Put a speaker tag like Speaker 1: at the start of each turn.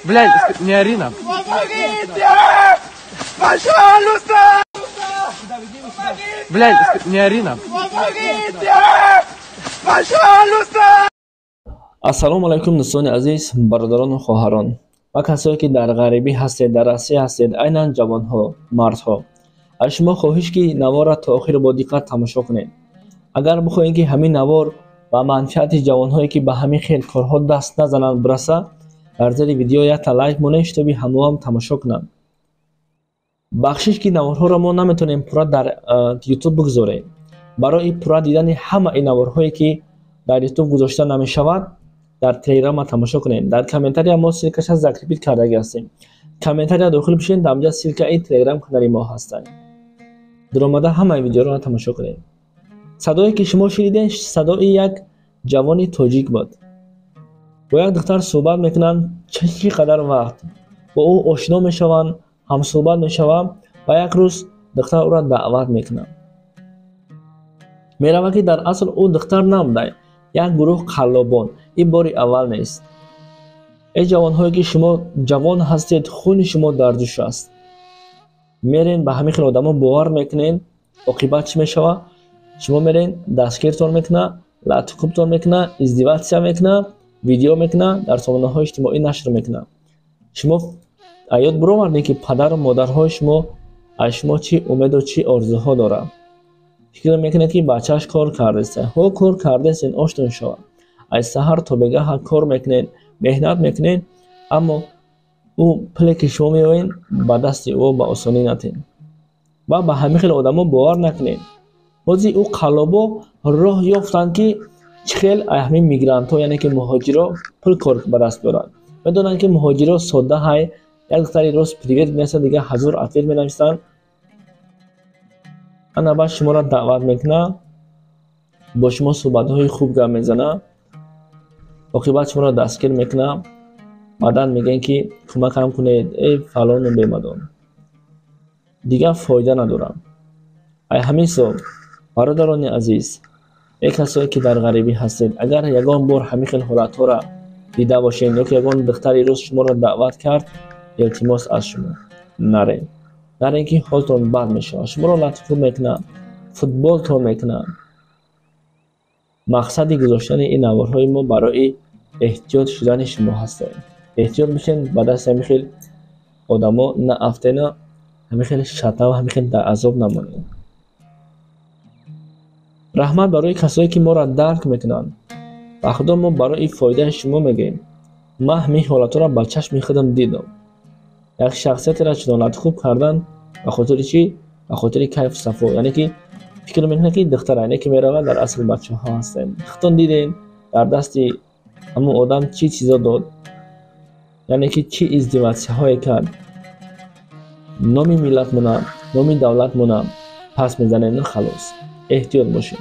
Speaker 1: Блядь, не ори нам.
Speaker 2: Помогите! Пожалуйста!
Speaker 1: Блядь, не ори нам.
Speaker 2: Помогите! Пожалуйста!
Speaker 3: Ассалому алайкум, дӯстони азиз, бародарону хоҳарон ва касое, ки дар ғарибӣ ҳастед, дар Россия ҳастед, айнан ҷавонҳо, мардҳо. Аз шумо хоҳиш, ки наворро то охир бо диққат тамошо кунед. Агар бихоҳем, ки ҳамин навор ба манфиати ҷавонҳое, ки ба ҳамин хел корҳо даст назананд, бираса, дар зери видео якта лайк монед, чтобы ҳамоам тамошо кунанд. Бахшиш, ки наворҳоро мо наметавонем пурра дар Ютуб бигузорем. Барои пурра дидани ҳамаи наворҳое, ки дар Ютуб гузошта намешавад, дар Телеграма тамошо кунед. Дар комментария мо ссылка ша закрепить кардаги ҳастем. Комментария дохил бишед, дар онҷа ссылка и Телеграм канали мо ҳастанд. Дуромада ҳамаи видеоро тамошо кунед. Садое, ки шумо шунидед, садои як ҷавони тоҷик буд. Бо як духтар суҳбат мекунанд, чӣ қадар вақт бо ӯ ошино мешаванд, ҳамсуҳбат мешаванд ва як рӯз духтар ӯро даъват мекунад. Меравад, ки дар асл ӯ духтар набуда, як гурӯҳ қаллобон. Ин бори аввал нест. Эй ҷавонҳое, ки шумо ҷавон ҳастед, хуни шумо дар ҷӯш аст, мерен, ба ҳамин хел одамо бовар мекунед, оқибат чӣ мешавад? Шумо мерен, дастгиртон мекунад, латукубтон мекунад, издеваться мекунад, видео мекунад, дар сомонаҳои иҷтимоӣ нашр мекунад. Шумо аёд буровардед, ки падару модарҳои шумо аз шумо чӣ умеду чӣ орзуҳо дорад. Фикр мекунед, ки бачааш кор кардест. Ҳо, кор кардестен, оштон шавад. Аз саҳар то бегаҳа кор мекунед, меҳнат мекунед, аммо ӯ пуле, ки шумо меоед, ба дасти ӯ ба осонӣ натед ва ба ҳамин хел одамо бовар накунед. Ҳозир ӯ қаллобо роҳ ёфтанд, ки чӣ хел ҳамин мигрантҳо, яъне ки муҳоҷиро, пул кор ба даст биёранд. Медонанд, ки муҳоҷиро содда ҳай. Як духтари рост «привет» менависад, дигар ҳазор ответ менависанд. Ана баъд шуморо даъват мекунад, бо шумо суҳбатҳои хуб гап мезанад, оқибат шуморо дастгир мекунад. Баъдан мегӯянд, ки кӯмакам кунед, эй фалону бемадон. Дигар фоида надорад. Ай ҳамин ҳисоб, бародарони азиз, эй касое, ки дар ғарибӣ ҳастед, агар ягон бор ҳамин хел ҳолатҳоро дида бошед ё ки ягон духтари рӯз шуморо даъват кард, илтимос аз шумо, наред, наред, ки ҳолтон бад мешавад. Шуморо латукуб мекунад, футболтон мекунад. Мақсади гузоштани ин наворҳои мо барои эҳтиёт шудани шумо ҳастем. Эҳтиёт бишед, ба дасти ҳамин хел одамо наафтена, ҳамин хел шатаву ҳамин хел дар азоб намонед. Раҳмат барои касое, ки моро дарк мекунанд. Ба Худо, мо барои фоидаи шумо мегӯем. Ман ҳамин ҳолатҳоро ба чашми худам дидам. Як шахсиятеро чунон латукуб кардан ба хотири чӣ? Ба хотири кайфу сафо, яъне ки фикр мекунад, ки духтара, яъне ки меравад, дар асл бачаҳо ҳастанд. Худтон дидем, дар дасти ҳамун одам чӣ чизо дод, яъне ки чӣ издеваться ҳое кард. Номи миллатмона, номи давлатмона пас мезанем. Халос, эҳтиёт бошед.